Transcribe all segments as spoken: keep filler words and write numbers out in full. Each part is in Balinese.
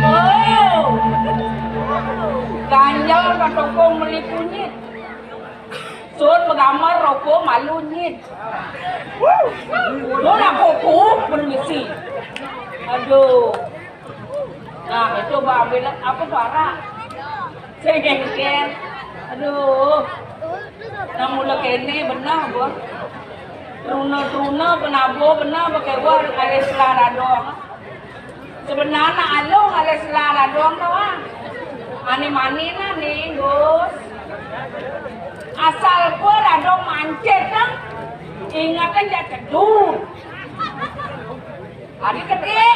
Oh, ganjel ka toko meli kunyit. Sun begambar roko malu nyit. Mun aku ku permisi. Aduh. Nah, itu babe lah, apa suara? Sengengker. Aduh. Nah, mula kene benah gua. Truna-truna penabo benah pakai gua alis lah radong. Sebenarnya alung alis lah radong tu ah. Mani-mani nah ni, Gus. Asal gua radong mancet nah. Ingatnya dia teduh. Hari gede.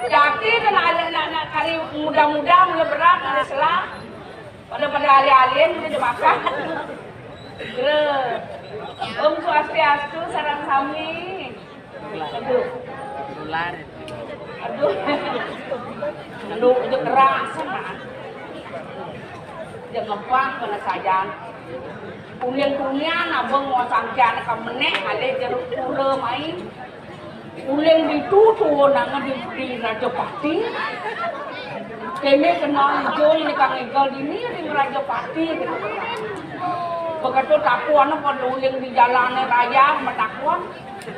Jaki kena ada nak, nak cari muda-muda mula berat alis lah. Pada-pada alih-alih mula dia makan. Gre. Om Swastiastu sareng sami. Aduh. Nular. Aduh. Aduh, aja keras, nah. Aja ngepang kena sajan. Kuning-kunian abang mau sangkian ke menek, ada jeruk pura main. Uling ditu tuwunanga di, di Rajapati. Kene kenal ijo ni kang igal dini di Rajapati gitu. Begitu takuan pada uling di jalan raya, matakuan.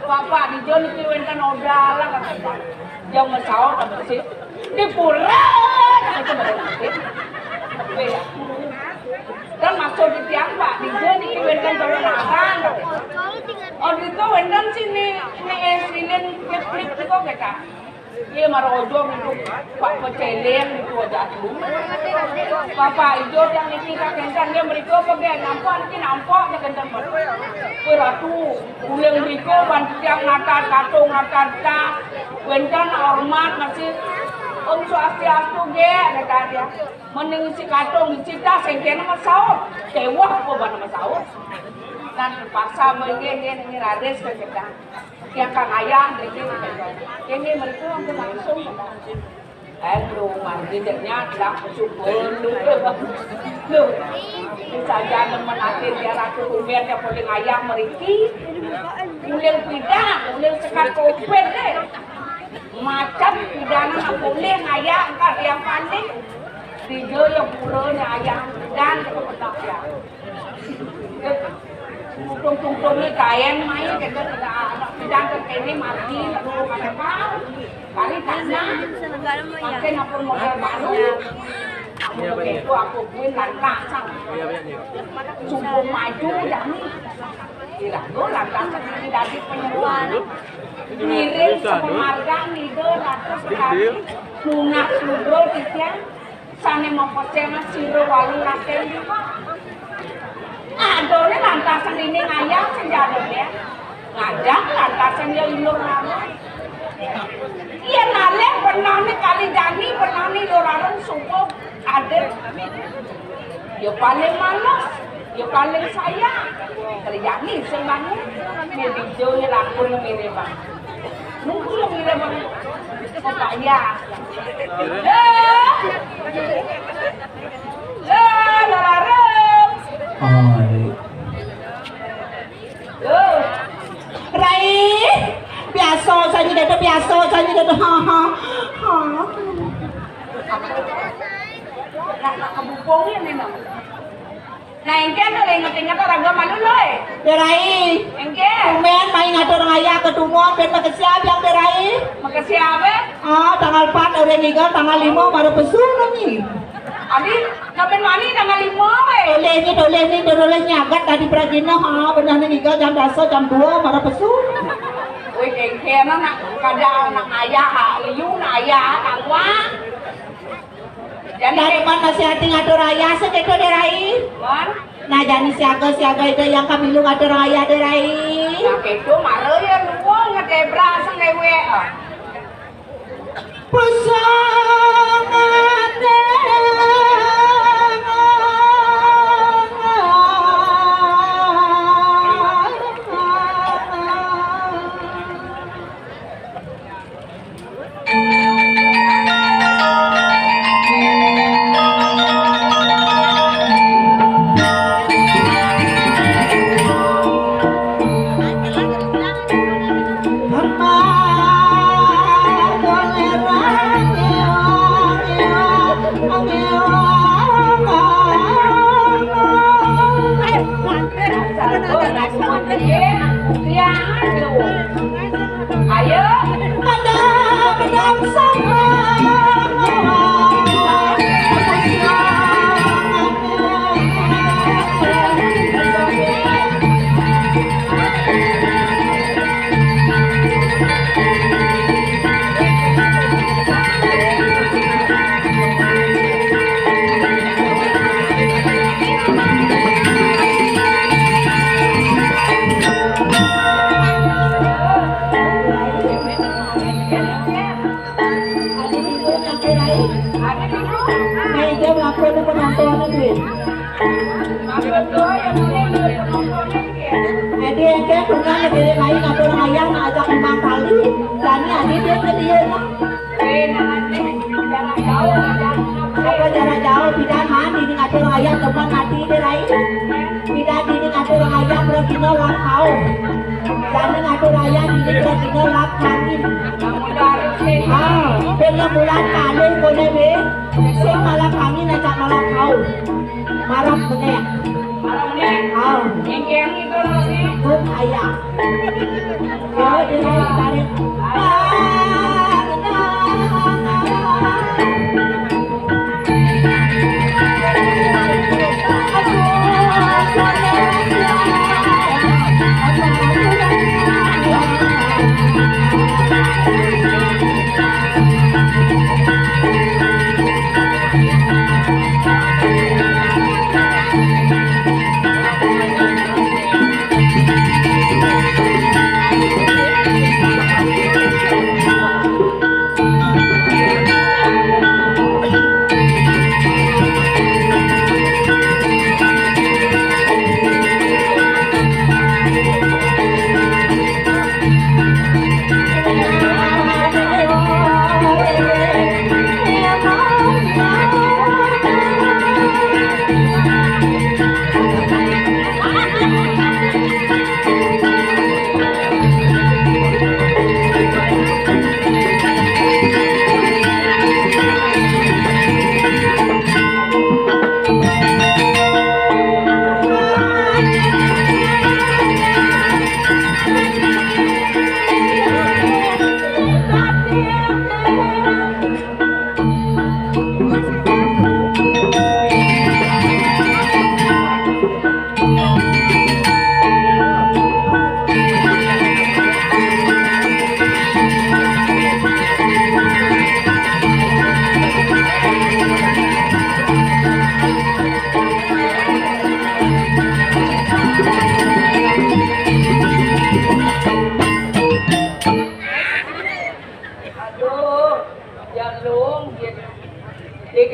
Bapak di Jon iki wenten odal lah kata. Jam masaut apa sih? Di pura. Kata bapak. Kan maksud di tiang, Pak, di Jon iki wenten jalan arang. Oh, itu wenten sini, ini es lilin klik-klik gitu kita. Iya, mara ojo gitu, Pak, peceleng gitu aja tuh. Bapak ijo yang niki kakenten dia mereka pakai nampak niki nampak dia kenten. Kue ratu, uling mereka bantu tiang natar katung natar ta, wenten hormat masih. Om Swastiastu ge kata dia. Mending isi katung isi tas sengkena masaut. Tewah apa bana masaut. Kan terpaksa mengene ini raris ke kita. Yang kang ayah ini, ini mereka langsung. Eh, belum mandi deknya telah cukup lu. Lu. Ini saja nemen akhir dia ratu kumirnya paling ayah meriki. Uling pidan, uling sekat kopet deh. Macam pidana nak boleh ngaya engkau yang panik. Tiga yang pura ni ayah dan kena petak ya. Tungtung-tungtung ni kain main kita tidak anak pidana ke kene mati lalu macam kau. Kali tak nak. Pakai nak pun modal baru. Aku begitu aku buin lantak sang. Sungguh maju dah ni. Tidak tu lantak sang ni dari penyeruan. Ngiring sepemarga ngido ratus kali. Munah sudo titiang. Sane mopoceng siro walu raten. Adone lantasan ini ngayah senjadone. Ngajak lantasan ya ilur lalu. Iya naleng benane kali jani benane ilur lalu subuh adet. Ya paling malas, ya paling sayang. Kerjaan ni sing bangun. Ni dijo ni lakun ni ni bang. Nunggu yang ni bang. Kok payah. Lah. Lah, larang. Hai. Rai, biasa saja dada, biasa saja dada. Ha, ha, ha. Nak, nak kebubung ya memang. Nah, engke anu inget-inget orang gua malu loh. Berai. Engke. Tumben main ngatur ngayah ke tumon, ben makesiab yang berai. Makesiab, eh? Ah, tanggal empat orang ngiga, tanggal lima baru pesu lagi. Adi, kapan mani tanggal lima, weh? Oleh ni, oleh ni, oleh nyagat tadi pragina, ha, benar ni ngiga jam dasa, jam dua, baru pesu. Weh, engke anak, kadang anak ayah, ha, liu nak ayah, nak kuat. Jani nah, ke- Depan nasihati ngatur ayah seketo deh, Rai. Mon? Nah, jani siaga-siaga itu yang kami lu ngatur ayah deh, Rai. Nah, keto mara ya luwung ngetebra sang dewek. Pusang ate. Ayo, ada pedang sama. Jadi engke tunggal negeri lain ngatur ayah nak ajak lima kali. Jani adi dia ke dia lah. Apa jarak jauh, pidan man, dini ngatur ayah teman mati dia lain. Pidan dini ngatur ayah bergina lap kau. Jani ngatur ayah dini bergina lap kami. Ah, benda bulan kali boleh be. Sing malah kami ngajak malah kau. Marah bener. Marah bener. Ah. Yang itu lagi. Buk ayah. Ya, dia tarik.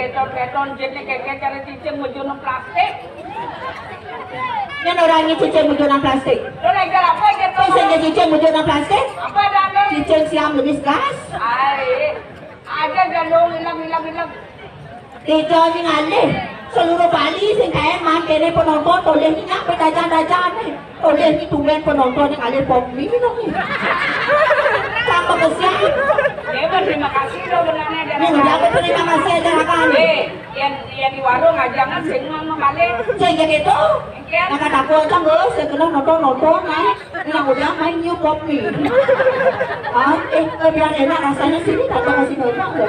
Keton-keton jén né kéké cara cicing mujur nang plastik. Nyén ora ngi cicing mujur nang plastik. Lo néjar apa gitu? Sing ngi cicing mujur nang plastik. Apa ada? Cicing siam lebih gas. Ai, ada dah lo hilang, hilang, hilang. Tiga ngi ngalih. Seluruh Bali sing kaé man kéné penonton tolih nyak bedajan-dajan né. Oleh ni tumben penonton yang alih pop ni no ni. Cakep kesian. Ya, berterima kasih lo benarnya. Nih, udah aku terima kasih aja kan. Eh, yang yang di warung aja kan sing ngomong balik. Saya jadi itu. Iya. Nah, kata aku aja nggak, saya kena nonton nonton nah. Yang udah main new pop ni. Ah, eh, eh, biar enak rasanya sini kata masih banyak loh.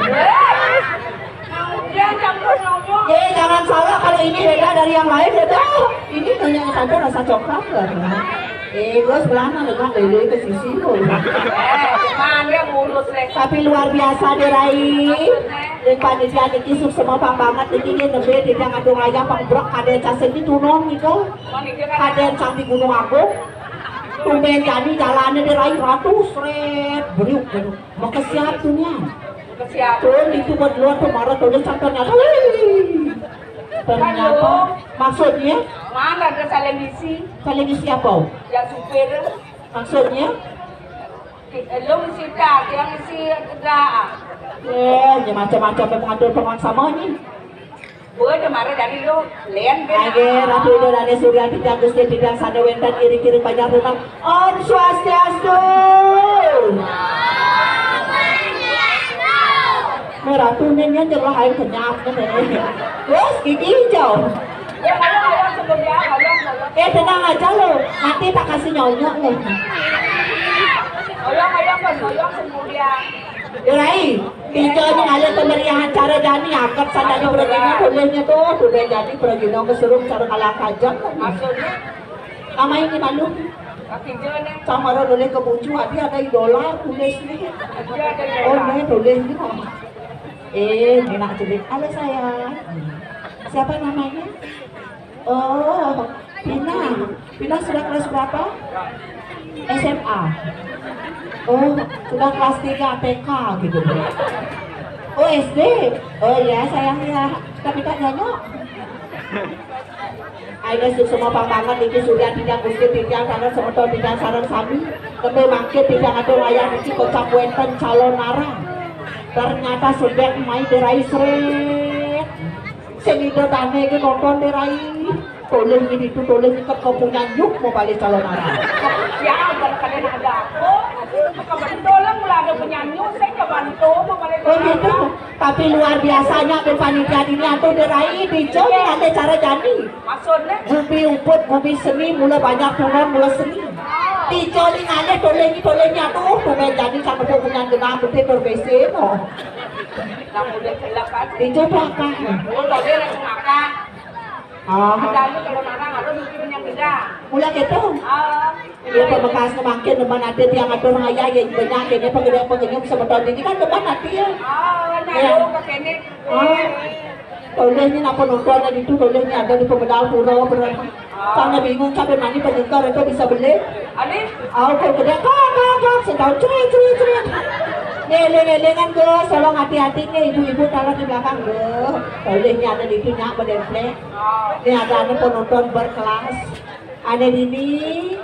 Nah, udah campur ngomong. Eh, jangan salah kalau ini beda dari yang lain ya toh. Ini banyak tante rasa coklat loh. Eh, gue sebelah mana kan lele ke sisi lo. Eh, mana mulus leh. Tapi luar biasa deh Rai. Dan panitia niki sukses pang banget niki, nggih, nembe tidak ngandung ayam pang brek kadén casing di Tunong niku. Kadén cang di Gunung Agung. Tumben jani jalannya deh Rai ratu sret. Beriuk, beriuk. Mau ke siap tuh nya. Ke siap. Tuh itu buat luar tuh marah tuh dia sampai nyata. Wih. Ternyata maksudnya Mana ada saling isi? Saling isi apa? Ya supir. Maksudnya? Lo ngisi tak, yang ngisi enggak. Eh, ini macam-macam memang ada teman sama ni. Gue udah marah dari lo, Len. Ayo, Ratu Indo Raden Surya Tijang Gusti Tijang Sanda Wénten iri kiri banyak rumah. Om Swastiastu. Nah, Ratu ini nyerah air kenyap nih. Terus gigi hijau. Ya, kalau orang sebut dia, kalau Eh, tenang aja lo, nanti tak kasih nyonyok lo. Oyong, oyong, kan, oyong, kemudian. Rai, ijo ini ngalih kemeriahan cara jani akad sandani pergina bolehnya tuh, udah jadi pergina kesuruh cara kalah kajak kan. Maksudnya? Sama ini malu. Kaki jone. Sama lo boleh ke bucu, hati ada idola, tulis nih. Dia ada Oh, idola. Ini tulis nih. Eh, enak cerita. Halo sayang. Siapa namanya? Oh, Pina. Pina sudah kelas berapa? S M A. Oh, sudah kelas tiga T K gitu. Oh, S D. Oh ya, sayang ya. Tapi tak nyonyok. Ayo sing semua pambangan niki Surya Tijang Gusti Tijang sareng semeton Tijang sareng sami. Kembe mangke Tijang atur wayah niki kocap wénten calon narang. Ternyata sedek mai derai sret. Sing ida dane iki nonton derai. Toleh iki ditu, toleh iki kepunyan yuk mau balik calon anak. Ya, kalau kalian ada aku, kebetulan mulai ada penyanyi, saya kebantu mau balik Oh gitu. Tapi luar biasanya panitia ini atau derai di Jogja ada cara jani. Maksudnya? Gumi uput, gumi seni, mula banyak turun, mula seni. Di Jogja ada toleh iki, toleh iki, aduh, tumben jadi sama punyan genah putih tur besin. Oh. Nah, udah gelap kan? Di Jogja kan? Oh, tadi ada makan. Ah. Ada aja kalau marah, harus bikin yang gede. Mula gitu? Ah. Ya, pamekasné mangkin demen ati tiang atur ayah ya banyak ini pengedek pengenyum semeton ini kan demen ati ya. Ah, Ya. Nah, ke kene. Ah. Toleh ini napa nonton di itu, toleh ini ada di pemedal pura berapa. Karena bingung sampai mani penyengkar itu bisa beli. Ani? Aku gede kak kak kak setahun cerit cerit cerit. Nih, nih, nih, nih, kan, Gus, tolong hati-hati nih ibu-ibu kalau di belakang, Gus. Toleh ini ada di itu nyak bedemplek. Ini ada anu penonton berkelas. Ane dini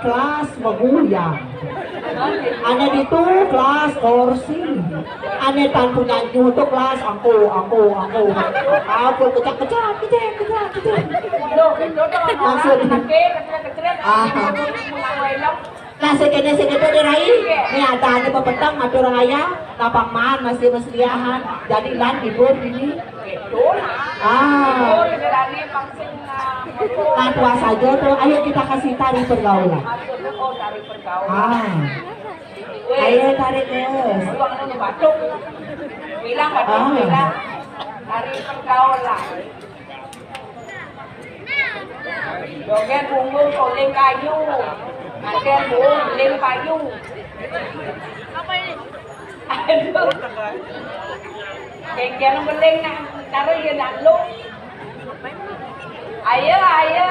kelas meguyang. Ane ditu kelas korsi. Ane tantu nyanyi tu kelas angko, angko, angko. Apa kecak, kecak, kecak, kecak, kecak. Maksud. Ah. Nah, sekene sekene derai. Ni ada ane pepetang atur ayah, lapang man masih mesliahan. Jadi lan libur ini. Ah. Nah, puas aja tuh. Ayo kita kasih tari pergaulan. Ah. Ayo tarik terus. Bilang batuk, bilang. Tari pergaulan. Joget punggung soling kayu. Makan bung ling kayu. Aduh. Kengkeng beling nak taruh ya nak lu. Ayo, ayo.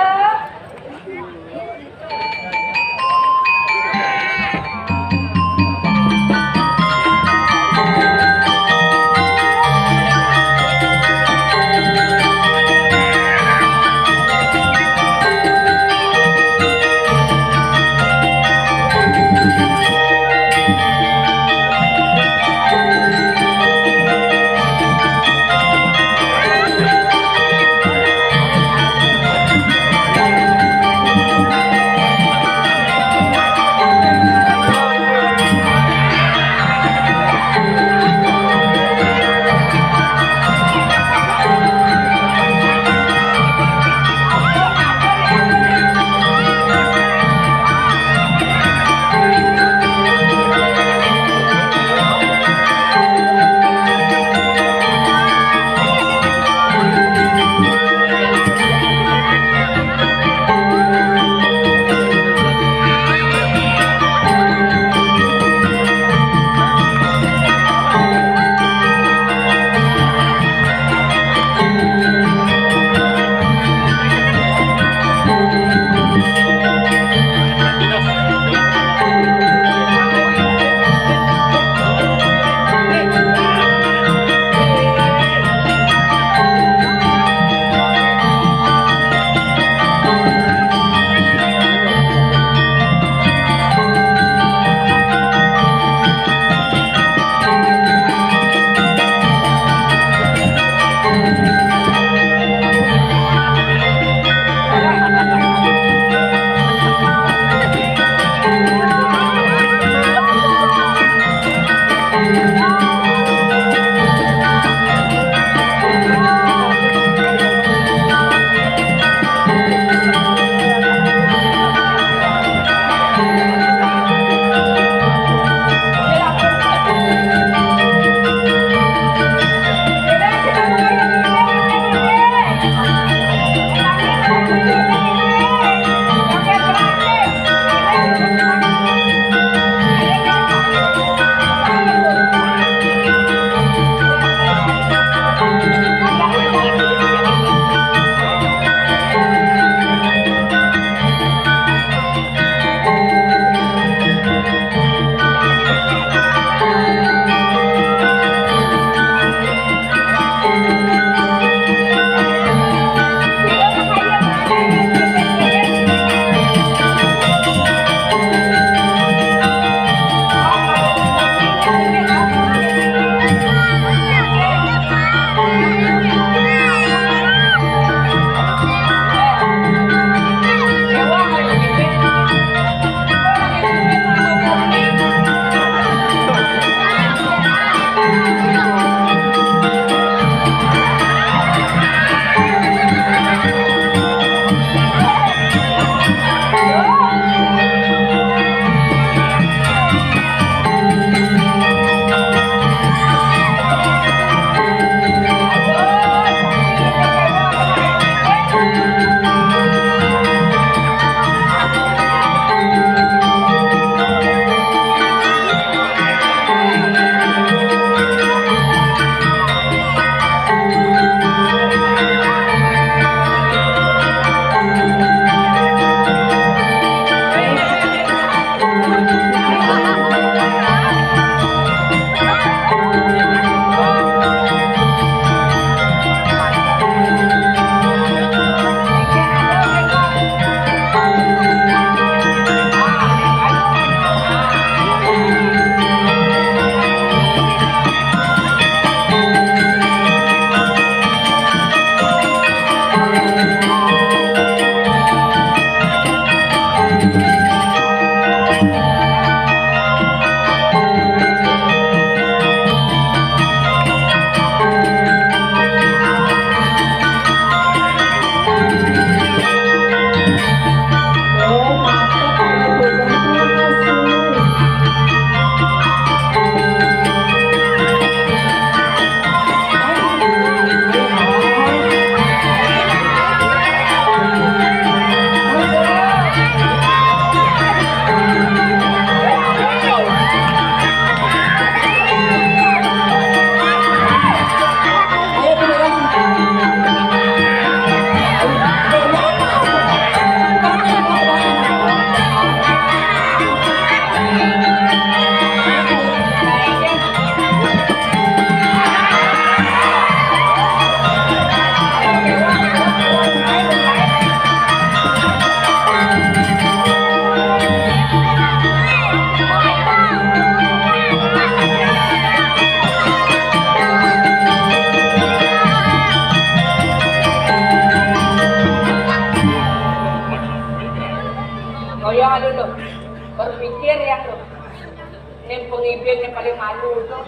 Malu to.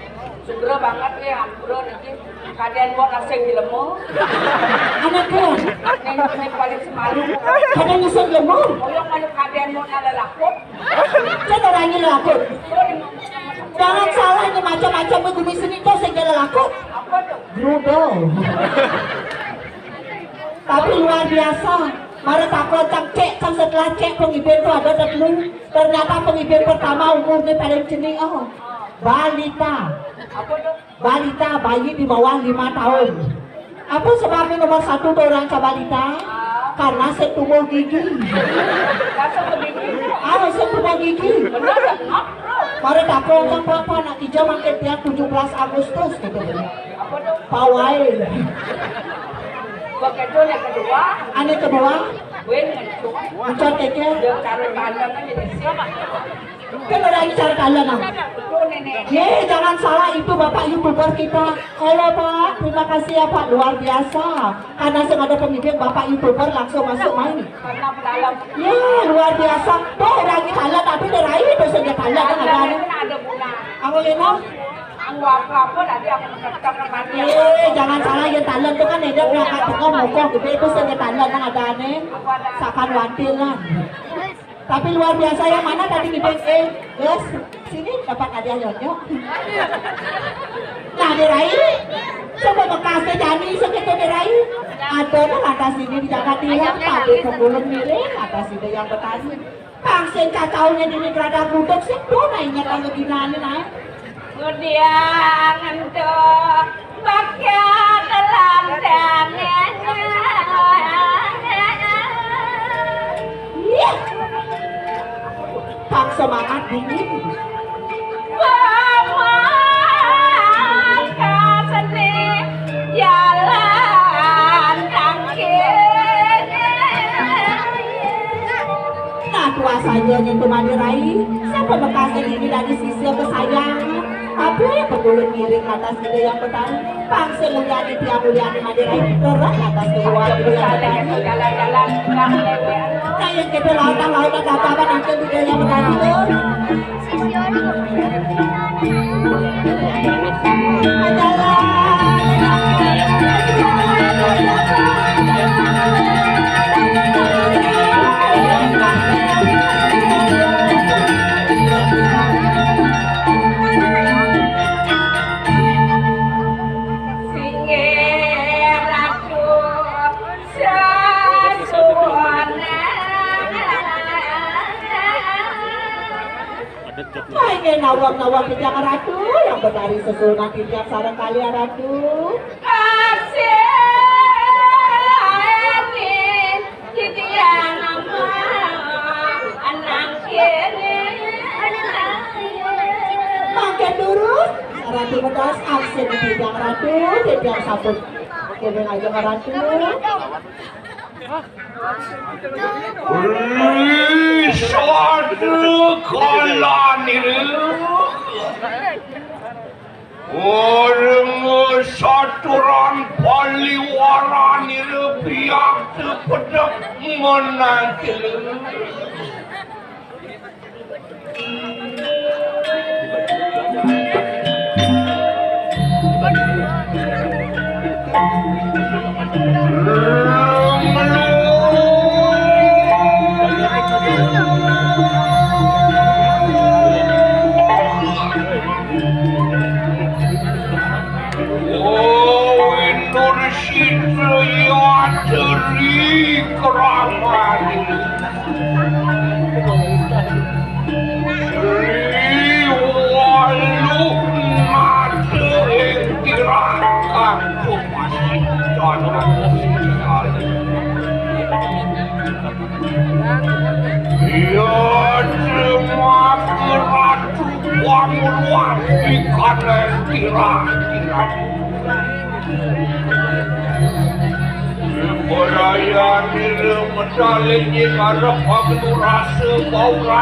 Sugra banget ya, ampura niki. Kadén buat asing jelema. Anak dia. Ning, ning paling semalu. Kadén asing jelema. Oyong kalau kadén mau lelakon. Kan orangnya lelakon. Jangan salah, ini macam-macam gumi seni to sing lelakon. Apa to? Brudo. Tapi luar biasa. Mara takon cang cek, cang setelah cek pengibin tu ada telu. Ternyata pengibin pertama umurnya paling cenik, oh. Balita. Apa tu? Balita, bayi di bawah lima tahun. Apa sebabnya nomor satu tu orang ke balita? Karena setumbuh gigi. Rasa begigi. Ah, setumbuh gigi. Benar tak? Mara takon cang papa nak kerja makin tiap tujuh belas Agustus gitu. Apa tu? Pawai. Begitu yang kedua. Ane kedua. Wen ngencung. Ngencung keke. Dia cara pandang kan jadi siapa? Kan orang ini cara pandang, nah. Betul, Nenek. Ye, jangan salah, itu Bapak YouTuber kita. Halo, Pak. Terima kasih ya, Pak. Luar biasa. Karena sengaja pemimpin Bapak YouTuber langsung masuk main. Karena dalam. Ye, luar biasa. Tuh, orang ini kalah, tapi dia raih, tuh saja kalah, kan ada. Ada guna. Aku Lena. Anggo apa-apa tadi aku tetap mati. Eh, jangan salah, yang talent tuh kan, dia berangkat tengah mokok gitu, itu sing talent nang ada aneh. Sakan wantil lah. Tapi luar biasa, yang mana tadi di B C? Yes, sini dapat hadiah nyonyo. Nah, dirai. Coba bekasnya Jani segitu dirai. Ada tuh atas sini di Jakarta, tapi pemulung miring atas sini yang bertani. Pang sing cacaunya di Migrada Gudeg sih, tuh, nah, ingat lagi nani, nah. Kemudian untuk bakya telandangan. Ih, pang semangat dingin. Pamangkasane jalan tangkil. Nah, kuasanya nyentuh Madirai. Siapa bekas ini dari sisi kesayangan? Apa yang berguling miring atas ide yang petani? Pang semulia di tiang mulia di Madirai. Berat atas keluar ide yang petani. Jalan-jalan, jalan-jalan. Nah, yang kita lautang, lautang, apa-apa, nanti ide yang petani tuh. Nah, ini nawang-nawang titiang Ratu, yang betari sesuunan titiang sareng kalih Ratu. Kasih titiang anang kene. Mangkin durus, Ratu medas, angsih titiang Ratu, titiang sampun. Kene aja Ratu. Wih, sada kala nira. Orang saturan paliwara nira piyak tepedek menangkil. Oh, Indonesia ya teri keramat. Sri waluh mata ing tirakat pemasidan. Iya, semaku ratu panguluan ikan ing tirakat. Borayan ira medal ing ngarep pangulasa bau